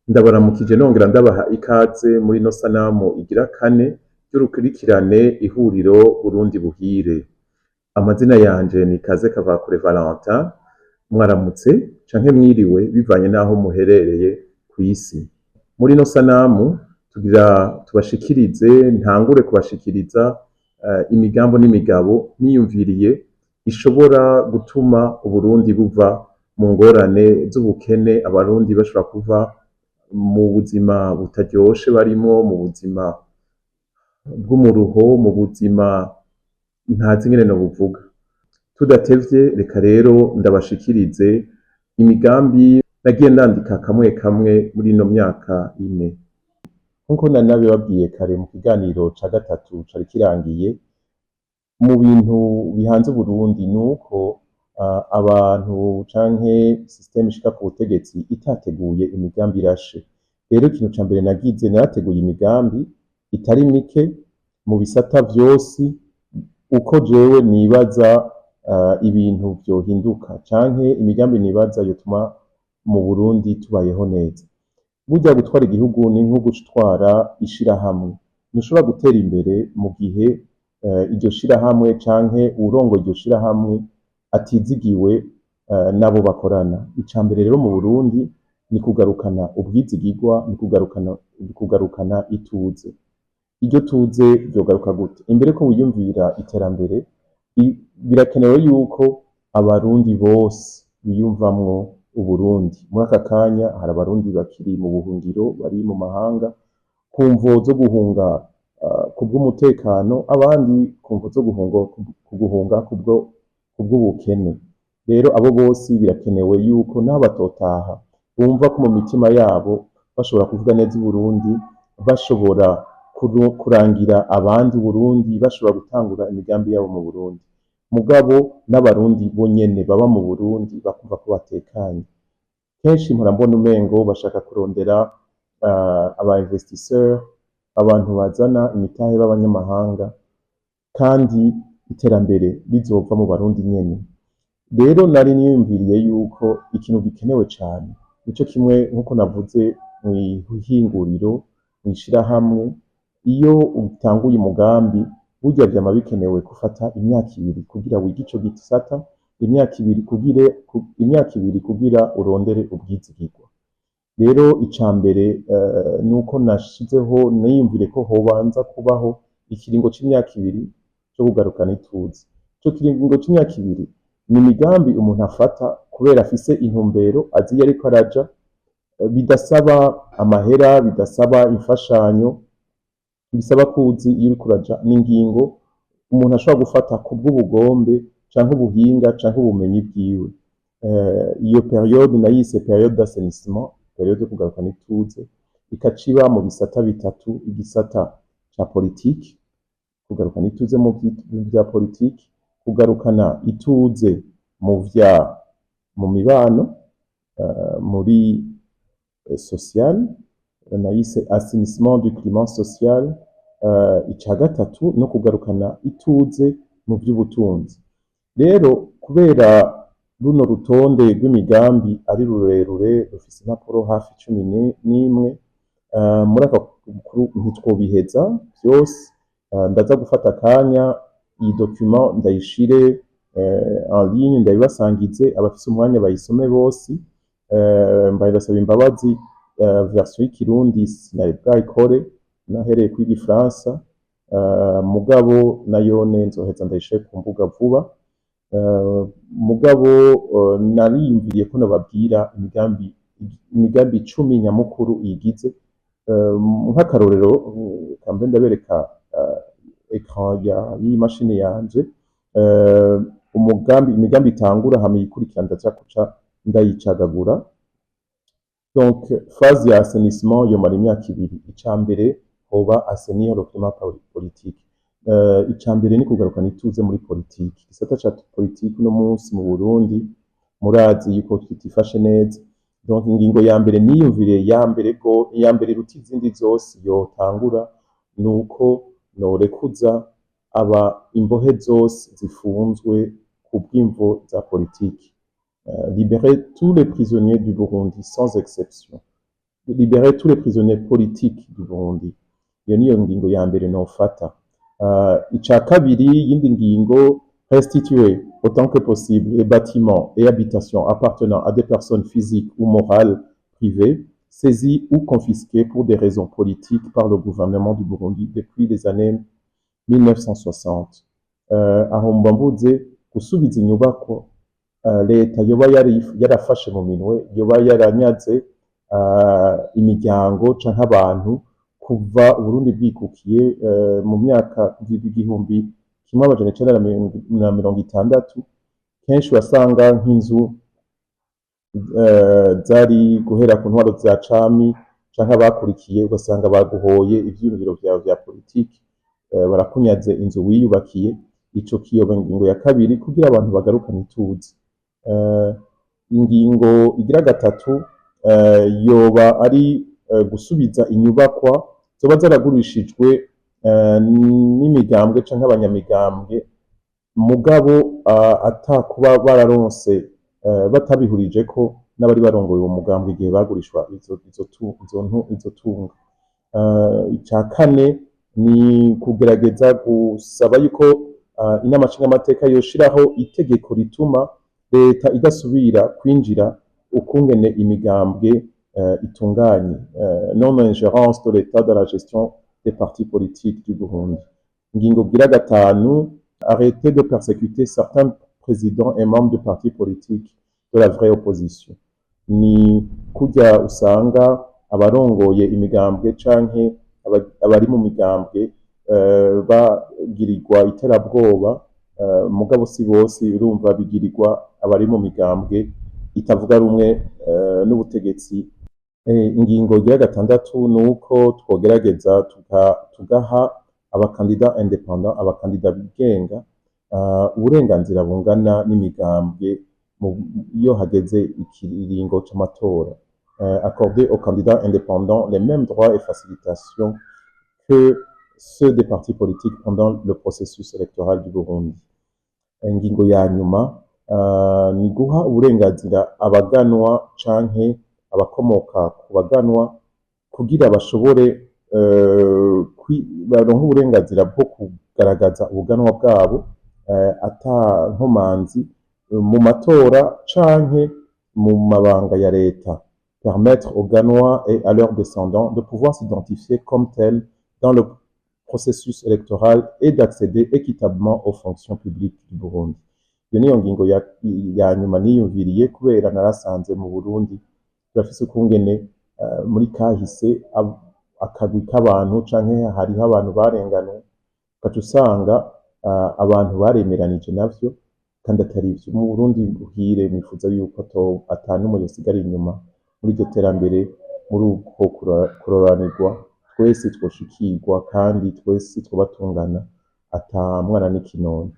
Ndabaramukije nongera ndabaha ikaze muri ino sanamu igira kane y'urukurikirane ihuriro Burundi Buhire. Amazina yanje ni Kaze Kavakure Valentin, mwaramutse canke mwiriwe bivanye n'aho muherereye kw'isi. Muri ino sanamu tugira tubashikirize, ntangure kubashikiriza imigambo n'imigabo niyumviriye ishobora gutuma Uburundi buva mu ngorane z'ubukene, Abarundi bashobora kuva mu buzima butaryoshe barimwo, mu buzima bw'umuruho, mu buzima ntazi ingene nobuvuga. Tudatevye, reka rero ndabashikirize imigambi nagiye ndandika kamwe kamwe muri ino myaka 4. Nkuko nari nabibabwiye kare mu kiganiro ca gatatu cari kirangiye, mu bintu bihanze Uburundi nuko abantu canke système ishika ku butegetsi itateguye imigambi irashe. Rero ikintu ca mbere nagize, narateguye imigambi itari mike mu bisata vyose, uko jewe nibaza ibintu vyohinduka canke imigambi nibaza yotuma mu Burundi tubayeho neza. Burya gutwara igihugu ni nko gutwara ishirahamwe. Ntushobora gutera imbere mu gihe iryo shirahamwe canke uwurongoye iryo shirahamwe atizigiwe n'abo bakorana. Ica mbere rero mu Burundi ni kugarukana ubwizigirwa, ni kugarukana ituze. Iryo tuze ryogaruka gute? Imbere ko wiyumvira iterambere, birakenewe yuko Abarundi bose biyumvamwo Uburundi. Muri aka kanya hari Abarundi bakiri mu buhungiro, bari mu mahanga ku mvo zo guhunga kubw'umutekano, abandi ku mvo zo guhunga kubw'ubukene. Rero abo bose birakenewe yuko naho batotaha, bumva ko mu mitima yabo bashobora kuvuga neza Uburundi, bashobora kurangira abandi Uburundi, bashobora gutangura imigambi yabo mu Burundi. Mugabo n'Abarundi bonyene baba mu Burundi bakumva ko batekanye. Kenshi mpora mbona umengo bashaka kurondera aba investisseurs, abantu bazana imitahe b'abanyamahanga, kandi iterambere rizova mu Barundi nyene. Rero nari niyumviriye yuko ikintu gikenewe cane, nico kimwe nkuko navuze mw'ihinguriro, mw'ishirahamwe, iyo utanguye umugambi burya vyama bikenewe gufata imyaka 2 kugira wige ico gisata, imyaka 2 kugira urondere ubwizigirwa. Rero ica mbere nuko nashizeho, niyumviriye ko hobanza kubaho ikiringo c'imyaka 2 co kugarukana ituze. Ico kiringo c'imyaka 2 ni imigambi umuntu afata kubera afise intumbero, azi iyo ariko araja, bidasaba amahera, bidasaba imfashanyo, bisaba ko uzi iyo uriko uraja. N'ingingo umuntu ashobora gufata kubw'ubugombe canke ubuhinga canke ubumenyi bwiwe. Iyo période nayise période d'assainissement, période yo kugarukana ituze, ikaca iba mu bisata bitatu: igisata ca politiki, kugarukana ituze mu vya politiki, kugarukana ituze mu mibano, muri social, nayise assainissement du climat social, ica gatatu no kugarukana ituze mu vy'ubutunzi. Rero kubera runo rutonde rw'imigambi ari rurerure, rufise impapuro hafi 11, muri aka ntitwobiheza vyose. Ndaza gufata akanya iyi document ndayishire en ligne, ndabibasangize, abafise umwanya bayisome bose. Mbaye ndasaba imbabazi, version y'ikirundi sinari bwayikore, nahereye kuri igifaransa, mugabo nayone nzoheza ndayishire ku mbuga vuba. Mugabo nariyumviriye ko nobabwira imigambi 10 nyamukuru iyigize. Nk'akarorero, reka mbe ndabereka écran y'iyi mashini yanje, umugambi, imigambi itangura, hama iyikurikira ndaza kuca ndayicagagura. Donc phase ya assainissement yomara imyaka 2. Ica mbere hoba assainir le climat politique. Ica mbere ni kugarukana ituze muri politiki, igisata ca politiki. Uno munsi mu Burundi murazi yuko tutifashe neza. Donc ingingo ya mbere niyumviriye, ya mbere go, iya mbere iruta izindi zose yotangura, nuko norekuza aba imbohe zose zifunzwe kubw'imvo za politiki, libérer tous les prisonniers du Burundi sans exception. Libérer tous les prisonniers politiques du Burundi. Iyo niyo ngingo ya mbere nofata. Ica kabiri, yindi ngingo, restituer autant que possible les bâtiments et habitations appartenant à des personnes physiques ou morales privées saisis ou confisqués pour des raisons politiques par le gouvernement du Burundi depuis les années 1960. Aho mba mvuze gusubiza inyubako leta yoba yarafashe mu minwe, yoba yaranyaze imiryango canke abantu kuva Uburundi bwikukiye mu myaka kuva 1960. Kenshi wasanga nk'inzu zari guhera ku ntwaro za cami canke abakurikiye, ugasanga baguhoye ivyiyumviro vyawe vya politiki, barakunyaze inzu wiyubakiye. Ico kiyoba ingingo ya kabiri kugira abantu bagarukane ituze. Ingingo igira gatatu yoba ari gusubiza inyubakwa zoba zaragurishijwe n'imigambwe canke abanyamigambwe, mugabo ata kuba bararonse batabihurijeko n'abari barongoye uwo mugambwe igihe bagurishwa izo tunga. Ica kane ni kugerageza gusaba yuko inama nshingamateka yoshiraho itegeko rituma leta idasubira kwinjira ukungene imigambwe itunganye, non ingérence de l'État dans la gestion des partis politiques du Burundi. Ingingo bwira gatanu, arrêter de persécuter certains présidents et membres de partis politiques de la vraie opposition. Ni kurya usanga abarongoye imigambwe canke abari mu migambwe bagirirwa iterabwoba, mugabo si bose, urumva bigirirwa abari mu migambwe itavuga rumwe n'ubutegetsi. Ingingo igira gatandatu ni uko twogerageza tugaha abakandida indépendants, abakandida bigenga, uburenganzira bungana n'imigambwe iyo hageze ikiringo c'amatora. Accorder aux candidats indépendants les mêmes droits et facilitations que ceux des partis politiques pendant le processus électoral du Burundi. Ingingo ya nyuma ni guha uburenganzira abaganwa canke abakomoka ku baganwa kugira bashobore baronke uburenganzira bwo kugaragaza ubuganwa bwabo ata nkomanzi mu matora canke mu mabanga ya leta. Permettre aux Ganwa et à leurs descendants de pouvoir s'identifier comme tels dans le processus électoral et d'accéder équitablement aux fonctions publiques du Burundi. Iyo niyo ngingo ya nyuma niyumviriye, kubera narasanze mu Burundi turafise ukungene muri kahise akagwi k'abantu canke hariho abantu barenganwe, ugaca usanga abantu baremeranije navyo kandi atari ivyo. Mu Burundi buhire nifuza yuko ata n'umwe yosigara inyuma muri iryo terambere, muri uko kuroranirwa, twese twoshikirwa kandi twese twoba tungana, ata mwana n'ikinono.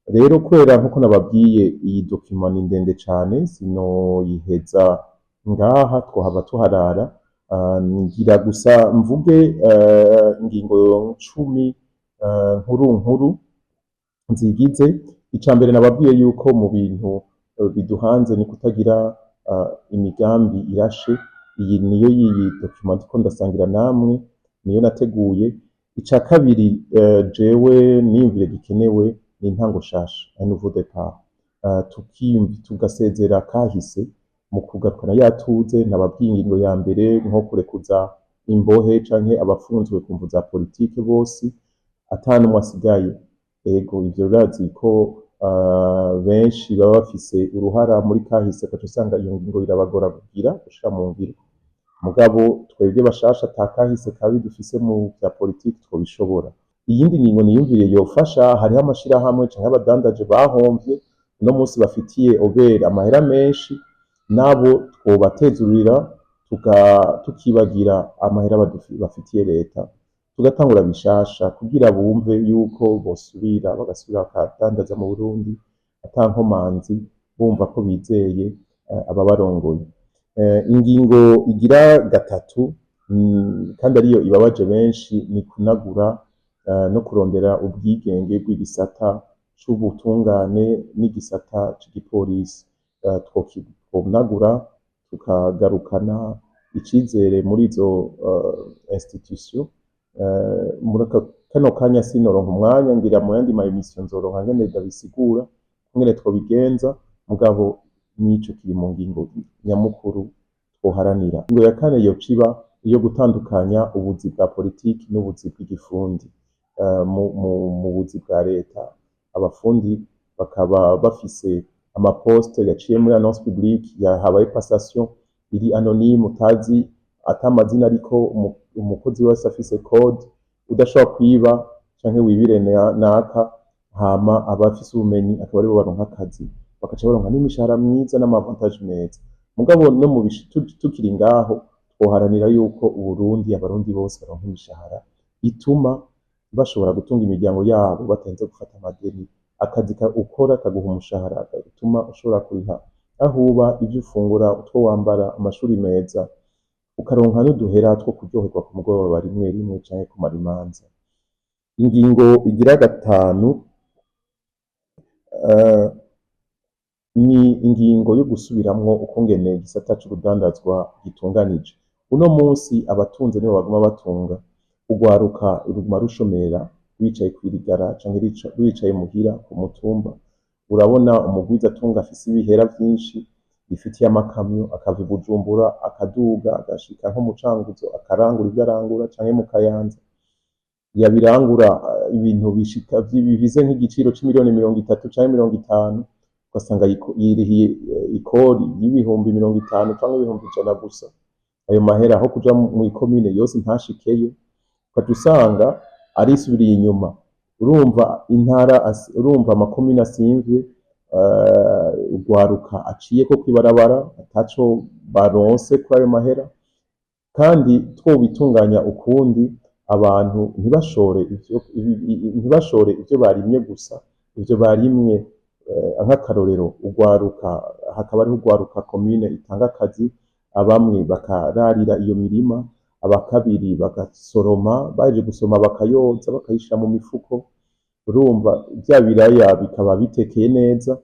Rero kubera nkuko nababwiye iyi document ni ndende cane, sinoyiheza ngaha, twohava tuharara. Ngira gusa mvuge ingingo 10 nkuru nkuru nzigize. Ica mbere, nababwiye yuko mu bintu biduhanze ni kutagira imigambi irashe. Iyi niyo yiyi document ndiko ndasangira namwe, niyo nateguye. Ica kabiri, jewe niyumvire gikenewe ni intango shasha, un nouveau départ, tugasezera kahise mu kugarukana yatuze. Nababwiye ingingo ya mbere, nko kurekuza imbohe canke abafunzwe ku mvu za politike bose ata n'umwe asigaye. Ego, ivyo urazi ko benshi baba bafise uruhara muri kahise, ugaca usanga iyo ngingo irabagora kugira gushira mu ngiro. Mugabo twebwe bashasha ata kahise kabi dufise mu vya politike, twobishobora. Iyindi ngingo niyumviriye yofasha, hariho amashirahamwe canke abadandaje bahomvye, uno munsi bafitiye OBR amahera menshi, nabo twobatezurira tukibagira amahera bafitiye leta, tugatangura bishasha kugira bumve yuko bosubira bagasubira bakadandaza mu Burundi ata nkomanzi, bumva ko bizeye ababarongoye. Ingingo igira gatatu, kandi ariyo ibabaje benshi, ni kunagura no kurondera ubwigenge bw'igisata c'ubutungane n'igisata c'igipolisi. Twonagura tukagarukana icizere muri izo institution. Muri kano kanya sinoronka umwanya, ngira mu yandi ma émission nzoronka ngene ndabisigura ngene twobigenza, mugabo nico kiri mu ngingo nyamukuru twoharanira. Ingingo ya kane yoca iba iyo gutandukanya ubuzi bwa politiki n'ubuzi bw'igifundi. Mu buzi bwa leta, abafundi bakaba bafise ama poste yaciye muri annonce publique, habaye passation iri anonyme, utazi ata amazina, ariko umukozi wese afise code, udashobora kwiba canke wibire naka. Hama abafise ubumenyi akaba aribo baronka akazi, bakaca baronka n'imishahara myiza n'ama avantage meza. Mugabo no mu tukiri ngaho, twoharanira yuko Uburundi, abarundi bose baronka imishahara ituma bashobora gutunga imiryango yabo batarinze gufata amadeni. Akazi ukora kaguha umushahara gatuma ushobora kuriha aho uba, ivyo ufungura, utwo wambara, amashuri meza, ukaronka n'uduhera two kuryoherwa ku mugoroba rimwe rimwe canke kumara imanza. Ingingo igira gatanu ni ingingo yo gusubiramwo ukungene igisata c'urudandazwa gitunganije. Uno munsi abatunze nibo baguma batunga, urwaruka ruguma rushomera rwicaye kw'irigara canke rwicaye muhira ku mutumba. Urabona umugwizatunga afise ibihera vyinshi, yifitiye amakamyo, akava i Bujumbura akaduga agashika nko mu Cankuzo akarangura ivyo arangura, canke mu Kayanza, yabirangura ibintu bishika bifise nk'igiciro c'imiliyoni 30 canke 50, ugasanga yirihiye ikori y'ibihumbi 50 canke 100,000 gusa. Ayo mahera aho kuja mw'ikomine yose ntashikeyo, ugaca usanga arisubiriye inyuma. Urumva intara, urumva amakomine asimvye, urwaruka aciyeko kw'ibarabara ataco baronse kuri ayo mahera. Kandi twobitunganya ukundi, abantu ntibashore ivyo barimye gusa, ivyo barimye, nk'akarorero urwaruka, hakaba hariho urwaruka komine itanga akazi, abamwe bakararira iyo mirima, abakabiri bagasoroma, bahejeje gusoroma bakayoza, bakayishira mu mifuko. Urumva vya biraya bikaba bitekeye neza,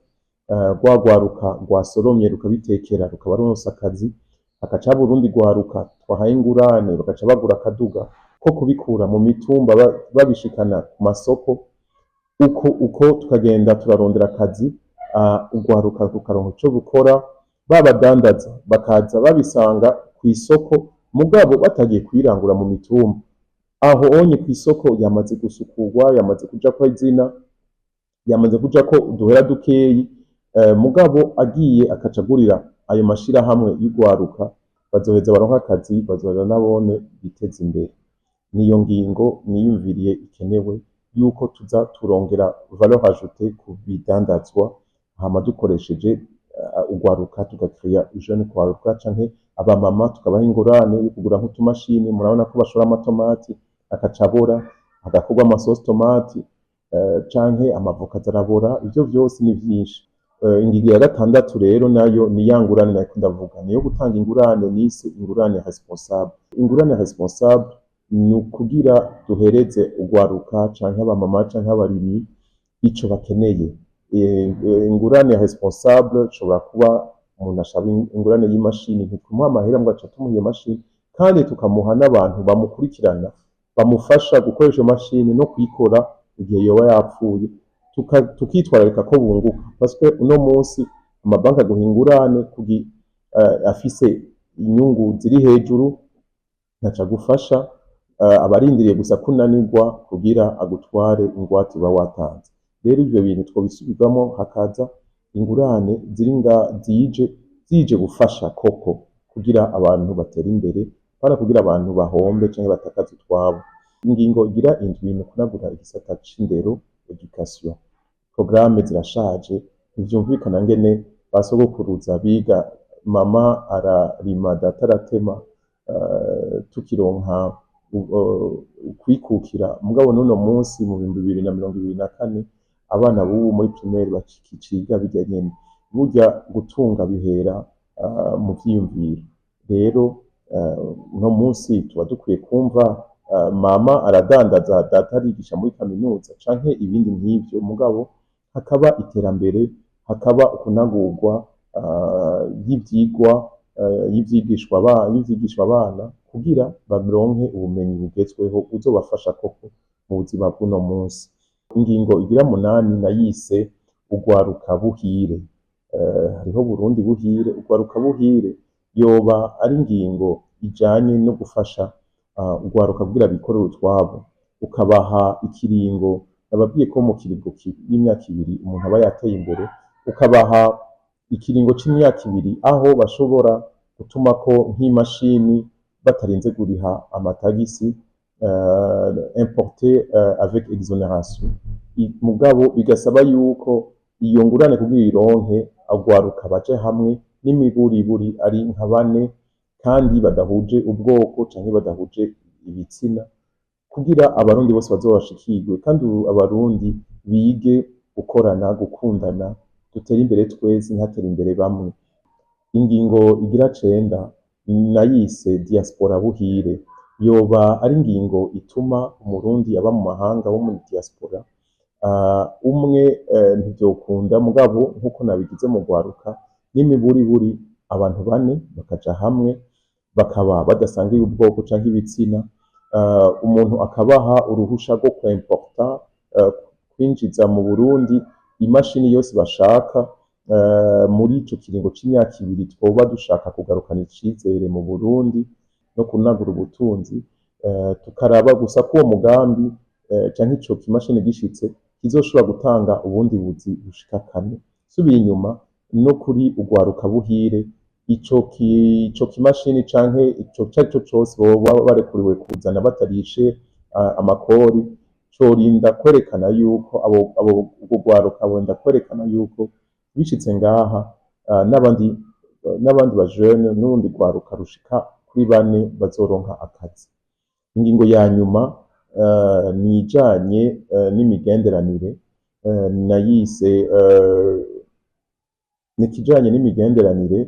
rwa rwaruka rwasoromye rukabitekera, rukaba ruronse akazi. Hagaca haba urundi rwaruka twahaye ingurane, bagaca bagura akaduga ko kubikura mu mitumba babishikana ku masoko. Uko uko tukagenda turarondera akazi, urwaruka rukaronka ico gukora, babadandaza bakaza babisanga kw'isoko, mugabo batagiye kuyirangura mu mitumba. Aho onye kw'isoko yamaze gusukurwa, yamaze kujako izina, yamaze kujako uduhera dukeyi, mugabo agiye akaca agurira ayo mashirahamwe y'urwaruka, bazoheza baronke akazi, bazoheza nabone biteze imbere. Niyo ngingo niyumviriye ikenewe, yuko tuza turongera valeur ajoutée ku bidandazwa, hama dukoresheje urwaruka, tugakreya jeune kwaruka canke abamama, tukabaha ingurane yo kugura nk'utumashini. Murabona ko bashora amatomati akaca abora, hagakorwa ama sauce tomate, canke amavoka zarabora, ivyo vyose ni vyinshi. Ingingo ya gatandatu rero nayo ni ya ngurane nariko ndavuga, niyo gutanga ingurane nise ingurane responsable. Ingurane responsable ni ukugira duhereze urwaruka canke abamama canke abarimyi ico bakeneye. Ingurane responsable ishobora kuba umuntu ashaba ingurane y'imashini, ntitumuha amahera ngo aca tumuha iyo mashini, kandi tukamuha n'abantu bamukurikirana, bamufasha gukoresha iyo mashini no kuyikora igihe yoba yapfuye, tukitwararika ko bunguka, parce que uno munsi amabanki aguha ingurane afise inyungu ziri hejuru, ntaco agufasha, aba arindiriye gusa ko unanirwa kugira agutware ingwate uba watanze. Rero ivyo bintu twobisubirwamo, hakaza ingurane ziri nga zije zije gufasha koko kugira abantu batere imbere, apana kugira abantu bahombe canke batakaze utwabo. Ingingo igira indwi ni ukunagura igisata c'indero, éducation. Programme zirashaje, ntivyumvikana ngene ba sogokuruza biga mama ararima data aratema, tukironka ukwikukira, mugabo n'uno munsi mu 2024 abana b'ubu muri primaire bakiciga birya nyene. Burya gutunga bihera mu vyiyumviro. Rero uno munsi tuba dukwiye kumva mama aradandaza, data arigisha muri kaminuza canke ibindi nk'ivyo, mugabo hakaba iterambere, hakaba ukunagurwa y'ivyigwa. y'ivyigishwa abana kugira baronke ubumenyi bugezweho buzobafasha koko mu buzima bw'uno munsi. Ingingo igira munani nayise urwaruka buhire. Hariho Burundi buhire, urwaruka buhire yoba ari ingingo ijanye no gufasha urwaruka kugira bikorere utwabo, ukabaha ikiringo. Nababwiye ko mu kiringo y'imyaka 2 umuntu aba yateye imbere, ukabaha ikiringo c'imyaka 2 aho bashobora gutumako nk'imashini batarinze kuriha amatagisi, importé avec exonération. Mugabo bigasaba yuko iyo ngurane kugira ironke, urwaruka baje hamwe n'imiburiburi ari nka bane kandi badahuje ubwoko canke badahuje ibitsina, kugira Abarundi bose bazobashikirwe, kandi ubu Abarundi bige gukorana, gukundana, dutere imbere twese, ntihatere imbere bamwe. Ingingo igira cenda nayise diaspora buhire. Yoba ari ingingo ituma Umurundi aba mu mahanga wo muri diaspora umwe ntivyokunda, mugabo nkuko nabigize mu rwaruka, n'imiburiburi abantu bane bakaja hamwe, bakaba badasangiye ubwoko canke ibitsina, umuntu akabaha uruhusha rwo kwimporta, kwinjiza mu Burundi imashini yose bashaka muri ico kiringo c'imyaka 2 twoba dushaka kugarukana icizere mu Burundi no kunagura ubutunzi, tukaraba gusa ko uwo mugambi canke ico kimashini gishitse kizoshobora gutanga ubundi buzi bushika kane. Nsubiye inyuma no kuri urwaruka buhire, ico kimashini canke ico carico cose boba barekuriwe kuzana batarishe amakori, corinda kwerekana yuko abo urwo rwaruka borinda kwerekana yuko bishitse ngaha n'abandi ba jeunes n'urundi rwaruka rushika kuri bane bazoronka akazi. Ingingo ya nyuma ni ijanye n'imigenderanire, nayise ni ikijanye n'imigenderanire,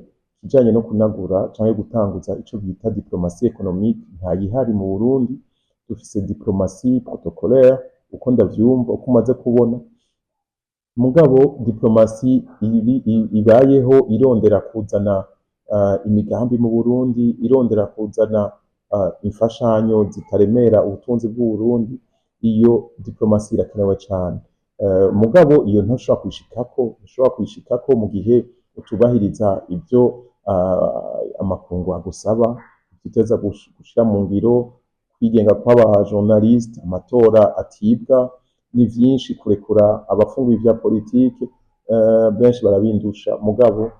ikijanye no kunagura canke gutanguza ico bita diplomatie économique. Ntayihari mu Burundi. Dufise diplomatie protocolaire uko ndavyumva, uko umaze kubona, mugabo diplomatie ibayeho irondera kuzana imigambi mu Burundi, irondera kuzana imfashanyo zitaremera ubutunzi bw'Uburundi, iyo diplomatie irakenewe cane. Mugabo iyo ntushobora kuyishikako mu gihe utubahiriza ivyo amakungu agusaba, ivyo uteza gushira mu ngiro, kwigenga kw'aba journaliste, amatora atibwa, ni vyinshi, kurekura abafungiwe ivya politike. Benshi barabindusha, mugabo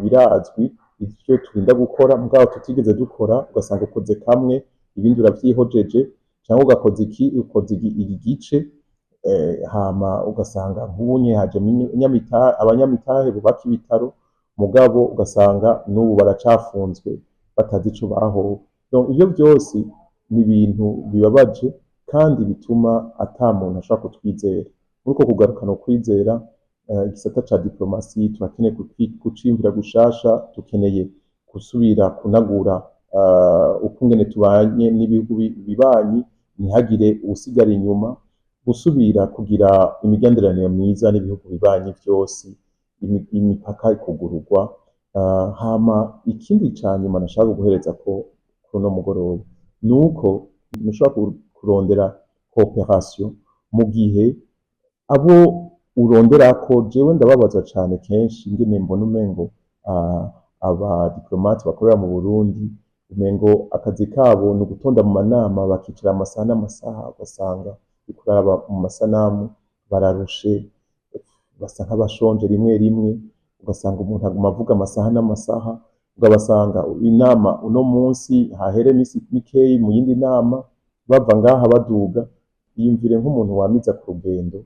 birazwi ivyo turinda gukora mugabo tutigeze dukora. Ugasanga ukoze kamwe, ibindi uravyihojeje, canke ugakoza iki, ukoze iki gice, hama ugasanga nk'ubunye haje abanyamitahe bubaka ibitaro, mugabo ugasanga n'ubu baracafunzwe batazi ico bahowe. Donc ivyo vyose ni ibintu bibabaje kandi bituma ata muntu ashobora kutwizera. Muri uko kugarukana ukwizera, igisata ca diplomatie turakeneye kuciyumvira gushasha. Dukeneye gusubira kunagura ukungene tubanye n'ibihugu bibanyi, ntihagire uwusigara inyuma, gusubira kugira imigenderanire myiza n'ibihugu bibanyi vyose, imipaka ikugururwa. Hama ikindi ca nyuma nashaka guhereza ko kuri uno mugoroba nuko ntushobora kurondera coopération mu gihe abo uronderako. Jewe ndababazwa cane kenshi ingene mbona umengo aba diplomates bakorera mu Burundi, umengo akazi kabo ni ugutonda mu manama, bakicara amasaha n'amasaha, ugasanga uriko uraraba mu masanamu bararushe, basa nk'abashonje rimwe rimwe, ugasanga umuntu aguma avuga amasaha n'amasaha, ukabasanga inama uno munsi, hahere imisi mikeyi mu yindi nama, bava ngaha baduga. Iyumvire nk'umuntu wamiza ku rugendo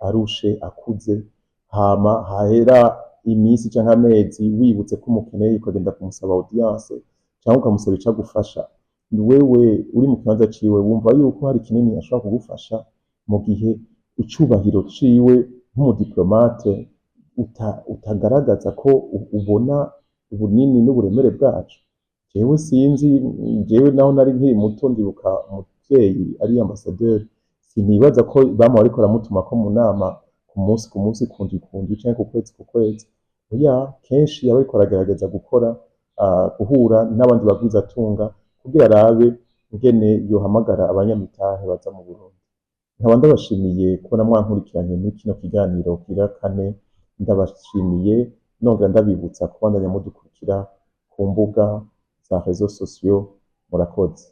arushe, akuze, hama hahera imisi canke amezi wibutse ko umukeneye, ukagenda kumusaba audience canke ukamusaba ico agufasha. Wewe uri mu kibanza ciwe, wumva yuko hari kinini ashobora kugufasha mu gihe icubahiro ciwe nk'umudiplomate utagaragaza ko ubona ubunini n'uburemere bwaco? Jewe sinzi. Jewe naho nari nkiri muto, ndibuka umuvyeyi ari ambassadeur, sinibaza ko bama bariko baramutumako mu nama ku munsi ku munsi, ku ndwi ku ndwi, canke ku kwezi ku kwezi. Oya, kenshi yaba ariko aragerageza gukora. guhura n'abandi bagwizatunga kugira arabe ingene yohamagara abanyamitahe baza mu Burundi. Nkaba ndabashimiye kubona mwankurikiranye muri kino kiganiro kigira kane, ndabashimiye nongera ndabibutsa kubandanya mudukurikira ku mbuga za réseaux sociaux. Murakoze.